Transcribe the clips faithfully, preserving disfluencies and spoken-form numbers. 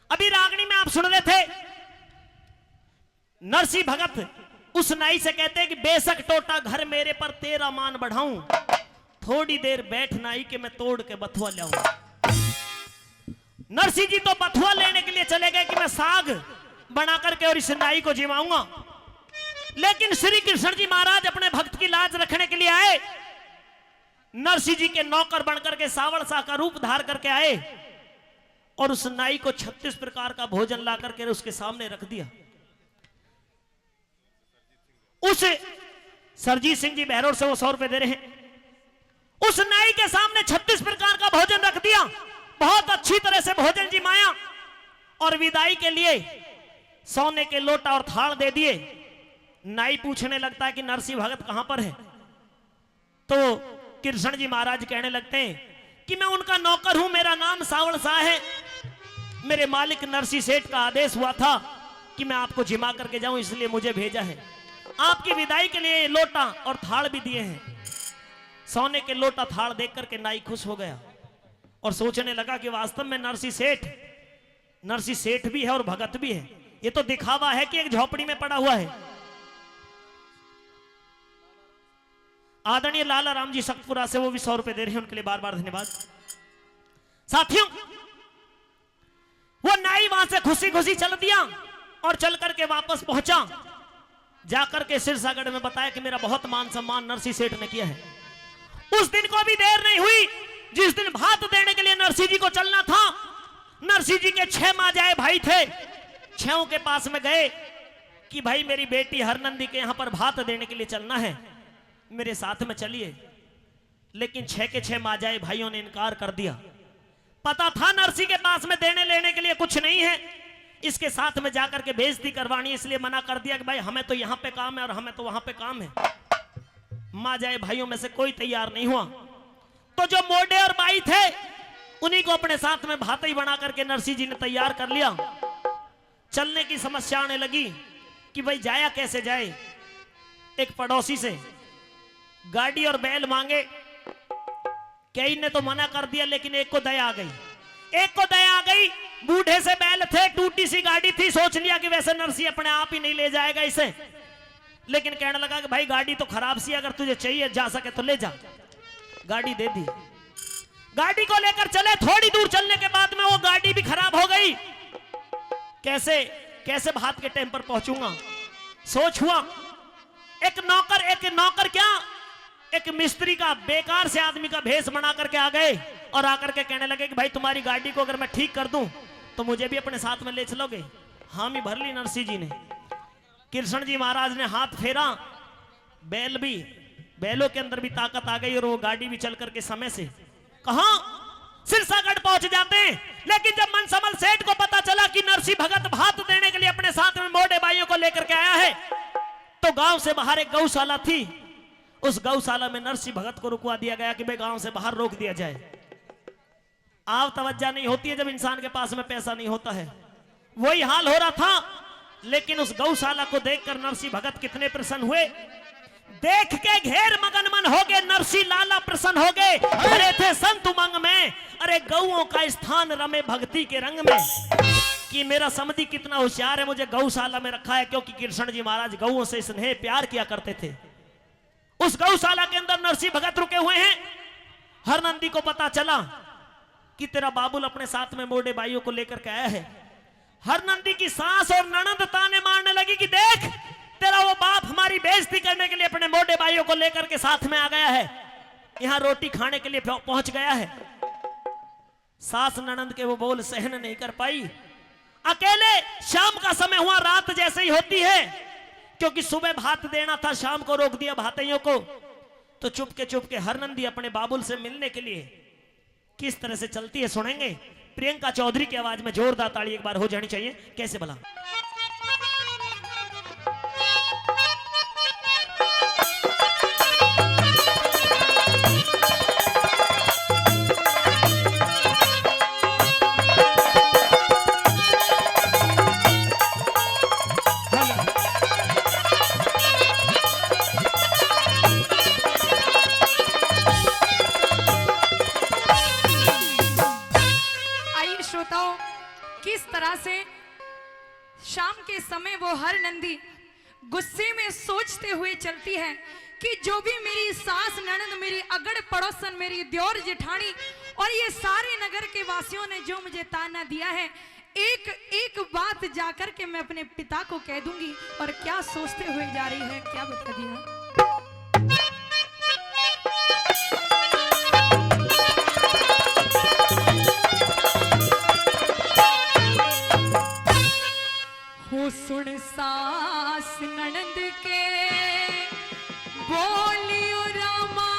अभी रागनी में आप सुन रहे थे, नरसी भगत उस नाई से कहते हैं कि बेशक टोटा घर मेरे, पर तेरा मान बढ़ाऊं, थोड़ी देर बैठ नाई के, मैं तोड़ के बथुआ लाऊं। नरसी जी तो बथुआ लेने के लिए चले गए कि मैं साग बना करके और इस नाई को जिमाऊंगा, लेकिन श्री कृष्ण जी महाराज अपने भक्त की लाज रखने के लिए आए। नरसी जी के नौकर बन करके सावल शाह का रूप धार करके आए और उस नाई को छत्तीस प्रकार का भोजन ला करके उसके सामने रख दिया। उस सरजीत सिंह जी बहरोड से वो सौ रुपए दे रहे हैं। उस नाई के सामने छत्तीस प्रकार का भोजन रख दिया, बहुत अच्छी तरह से भोजन जिमाया और विदाई के लिए सोने के लोटा और थाल दे दिए। नाई पूछने लगता है कि नरसी भगत कहां पर है? तो कृष्ण जी महाराज कहने लगते हैं कि मैं उनका नौकर हूं, मेरा नाम सावल शाह है। मेरे मालिक नरसी सेठ का आदेश हुआ था कि मैं आपको जिमा करके जाऊं, इसलिए मुझे भेजा है। आपकी विदाई के लिए ये लोटा और थाल भी दिए हैं। सोने के लोटा थाल देख करके नाई खुश हो गया और सोचने लगा कि वास्तव में नरसी सेठ, नरसी सेठ भी है और भगत भी है। ये तो दिखावा है कि एक झोपड़ी में पड़ा हुआ है। आदरणीय लाला राम जी सतपुरा से, वो भी सौ रुपए दे रहे हैं, उनके लिए बार बार धन्यवाद। साथियों, वो नाई वहां से खुशी खुशी चल दिया और चल करके वापस पहुंचा, जाकर के सिरसागढ़ में बताया कि मेरा बहुत मान सम्मान नरसी सेठ ने किया है। उस दिन को भी देर नहीं हुई, जिस दिन भात देने के लिए नरसी जी को चलना था, नरसी जी के छह माँ जाए भाई थे, छहों के पास में गए कि भाई, मेरी बेटी हरनंदी के यहाँ पर भात देने के लिए चलना है, मेरे साथ में चलिए। लेकिन छह के छह माँ जाए भाइयों ने इनकार कर दिया। पता था नरसी के पास में देने लेने के लिए कुछ नहीं है, इसके साथ में जाकर के बेइज्जती करवानी, इसलिए मना कर दिया कि भाई, हमें तो यहाँ पे काम है और हमें तो वहां पे काम है। माँ जाए भाइयों में से कोई तैयार नहीं हुआ। तो जो मोडे और बाई थे, उन्हीं को अपने साथ में भातई बना करके नरसी जी ने तैयार कर लिया। चलने की समस्या आने लगी कि भाई, जाया कैसे जाए। एक पड़ोसी से गाड़ी और बैल मांगे, कई ने तो मना कर दिया, लेकिन एक को दया आ गई, एक को दया आ गई। बूढ़े से बैल थे, टूटी सी गाड़ी थी, सोच लिया कि वैसे नरसी अपने आप ही नहीं ले जाएगा इसे, लेकिन कहने लगा कि भाई, गाड़ी तो खराब सी, अगर तुझे चाहिए, जा सके तो ले जा। गाड़ी दे दी। गाड़ी को लेकर चले, थोड़ी दूर चलने के बाद में वो गाड़ी भी खराब हो गई। कैसे, कैसे भात के टाइम पर पहुंचूंगा, सोच हुआ। एक नौकर, एक नौकर क्या, एक मिस्त्री का, बेकार से आदमी का भेष बना करके आ गए और आकर के कहने लगे कि भाई, तुम्हारी गाड़ी को अगर मैं ठीक कर दूं तो मुझे भी अपने साथ में ले चलोगे? हामी भर ली नरसी जी ने। कृष्ण जी महाराज ने हाथ फेरा, बैल भी, बैलों के अंदर भी ताकत आ गई और वो गाड़ी भी चल करके समय से कहा सिरसागढ़ पहुंच जाते हैं। लेकिन जब मनसमल सेठ को पता चला कि नरसी भगत भात देने के लिए अपने साथ में मोडे भाइयों को लेकर के आया है, तो गांव से बाहर एक गौशाला थी, उस गौशाला में नरसी भगत को रुकवा दिया गया कि भाई, गांव से बाहर रोक दिया जाए। आव तवज्जा नहीं होती है जब इंसान के पास में पैसा नहीं होता है। वही हाल हो रहा था, लेकिन उस गौशाला को देखकर नरसी भगत कितने प्रसन्न हुए। देख के घेर मगन मन हो गए, नरसी लाला प्रसन्न हो गए। भरे थे संत उमंग में, अरे गऊओं का स्थान रमे भक्ति के रंग में। कि मेरा समधी कितना होशियार है, मुझे गौशाला में रखा है, क्योंकि कृष्ण जी महाराज गऊओं से स्नेह प्यार किया करते थे। उस गौशाला के अंदर नरसी भगत रुके हुए हैं। हरनंदी को पता चला कि तेरा बाबुल अपने साथ में मोडे भाइयों को लेकर के आया है। हरनंदी की सास और ननंद ताने मारने लगी कि देख, तेरा वो बाप हमारी बेइज्जती करने के लिए अपने मोडे भाइयों को लेकर के साथ में आ गया है, यहाँ रोटी खाने के लिए पह-, पहुंच गया है। सास ननंद के वो बोल सहन नहीं कर पाई। अकेले शाम का समय हुआ, रात जैसे ही होती है, क्योंकि सुबह भात देना था, शाम को रोक दिया भातइयों को, तो चुपके चुपके हरनंदी अपने बाबुल से मिलने के लिए किस तरह से चलती है सुनेंगे। प्रियंका चौधरी की आवाज में जोरदार ताली एक बार हो जानी चाहिए। कैसे भला? आइए श्रोताओं, इस तरह से शाम के समय वो हर नंदी गुस्से में सोचते हुए चलती है कि जो भी मेरी सास ननद, मेरी अगड़ पड़ोसन, मेरी दियोर जेठानी और ये सारे नगर के वासियों ने जो मुझे ताना दिया है, एक एक बात जाकर के मैं अपने पिता को कह दूंगी। और क्या सोचते हुए जा रही है, क्या बता दिया। हो सुन सास ननद के बोलियो रामा,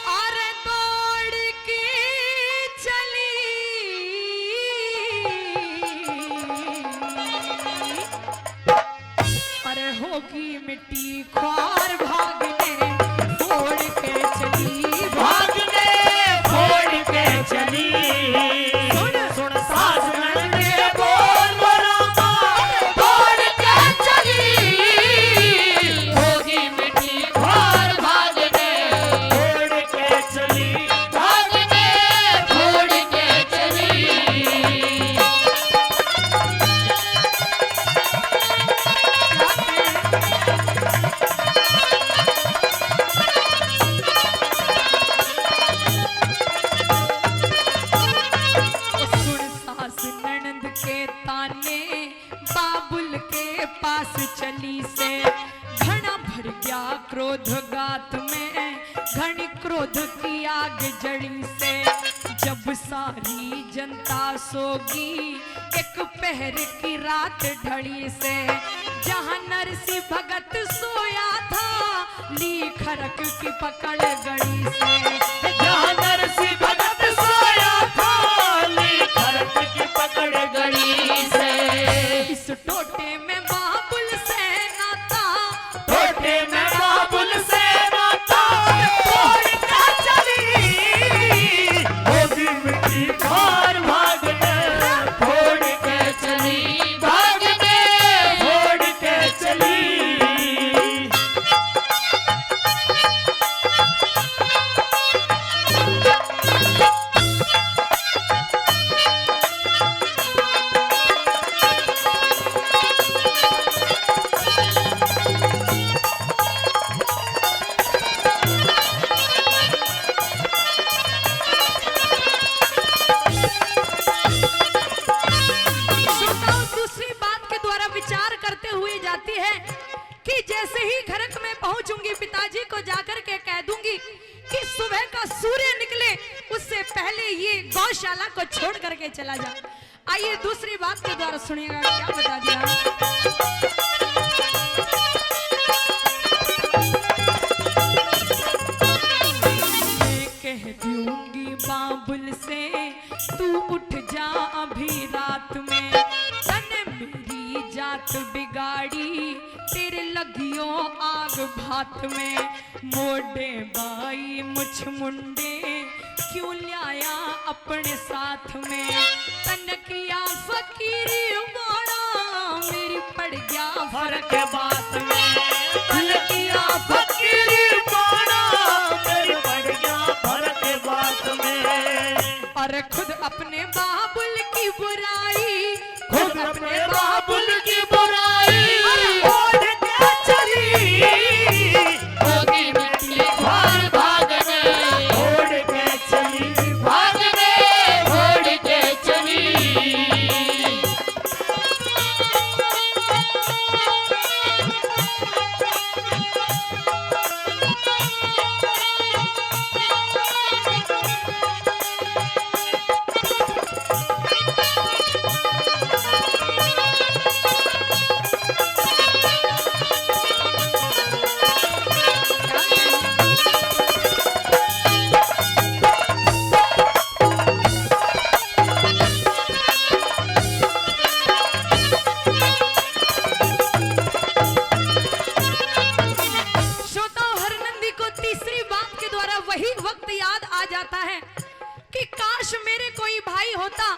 अरे दौड़ के चली। अरे होगी मिट्टी ख्वार भागने, फोड़ के चली। भागने फोड़ के चली। सुन, सुन सास ननद के बोल बोलो माँ, फोड़ के चली। होगी मिट्टी ख्वार भागने, फोड़ के चली। भागने फोड़ के चली। सुन सास ननद के ताने, बाबुल के पास चली से। घना भर गया क्रोध गात में, घनी क्रोध की आग जली से। जब सारी जनता सोगी, एक पहर की रात ढली से। जहाँ नरसी भगत सोया था, ली खरक की पकड़ गली से। जहाँ नरसी भगत सोया था, ली खरक की पकड़ गली से। इस टोटे में बाबुल से नाता, टोटे में बाबुल से नाता, फोड़ के चली। होगी मिट्टी ख्वार भागने, फोड़ के चली। भागने फोड़ के चली। श्रोताओं, दूसरी बात के द्वारा विचार करते हुए जाती है कि जैसे ही घरक में पहुंचूंगी, पिताजी को जाकर के कह दूंगी कि सुबह का सूर्य निकले, उससे पहले ये गौशाला को छोड़ करके चला जा। आइए, दूसरी बात के द्वारा सुनिएगा, क्या बता दिया। मैं कह दूंगी बाबुल से, तू उठ जा अभी रात में, तने मेरी जात बिगाड़ी, तेरे लगियो आग भात में। मोड़े बाई मुछ मुंडे, क्यों ल्याया अपने साथ में। तन किया फकीरी बाणा, मेरी पड़ गया फर्क बात में। तन किया फकीरी बाणा, मेरी पड़ गया फर्क बात में। और खुद अपने बाबुल की बुराई, खुद अपने बाबुल की बुराई, अरे ओढ़ के चली। होगी मिट्टी ख्वार भागने, ओढ़ के चली। भागने ओढ़ के चली। श्रोताओं, हरनंदी को तीसरी बात के द्वारा वही वक्त याद आ जाता है कि काश मेरे कोई भाई होता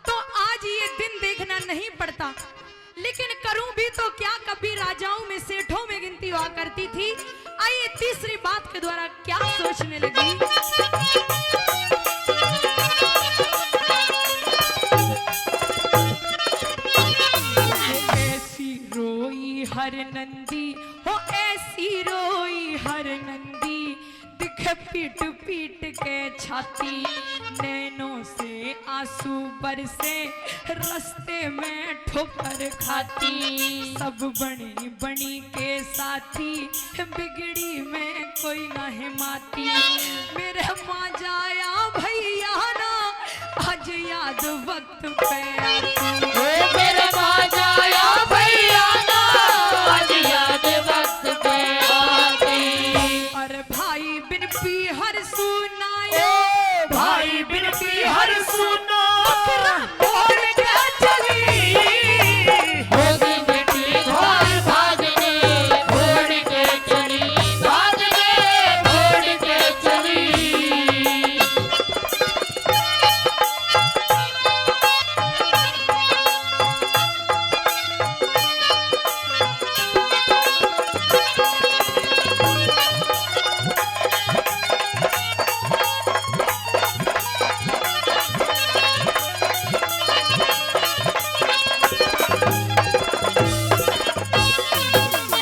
तो आज ये दिन देखना नहीं पड़ता। लेकिन करूं भी तो क्या, कभी राजाओं में सेठों में गिनती हुआ करती थी, आइए, तीसरी बात के द्वारा क्या सोचने लगी। ऐसी रोई हर नंदी, हो ऐसी रोई हर नंदी, दिखे पीट पीट के छाती, नैनों से आंसू बरसे, रास्ते में ठोकर खाती। सब बनी बनी के साथी, बिगड़ी में कोई ना है माती। मेरे माँ जाया भैया ना, आज याद वक्त पे आती। ओ मेरे माँ जाया भैया ना, आज याद वक्त पे आती। अरे भाई बिन पीहर सुनाए, ओ भाई बिन पीहर सुना। बकरा मोड़ के चली। होगी बेटी भाग भागने, छोड़ के चली, भागने, छोड़ के चली।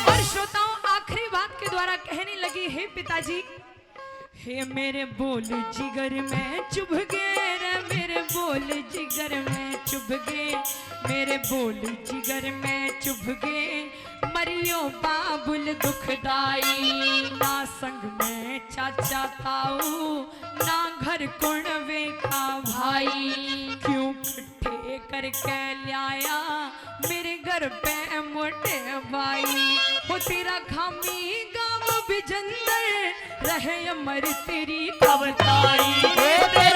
और श्रोताओं, आखिरी बात के द्वारा कहने लगी, हे पिताजी, हे मेरे बोल जिगर में चुभ गए रे, मेरे बोल जिगर में चुभ गए, मेरे बोल जिगर में चुभ गए। मरियो बाबुल दुखदाई, ना संग में चाचा ताऊ, ना घर कुणवे का भाई। क्यों इकट्ठे करके ल्याया मेरे घर पे मोटे भाई। हो तेरा खामी गाम बिजंदर, रहे अमर तेरी अवताई। ओ तेरा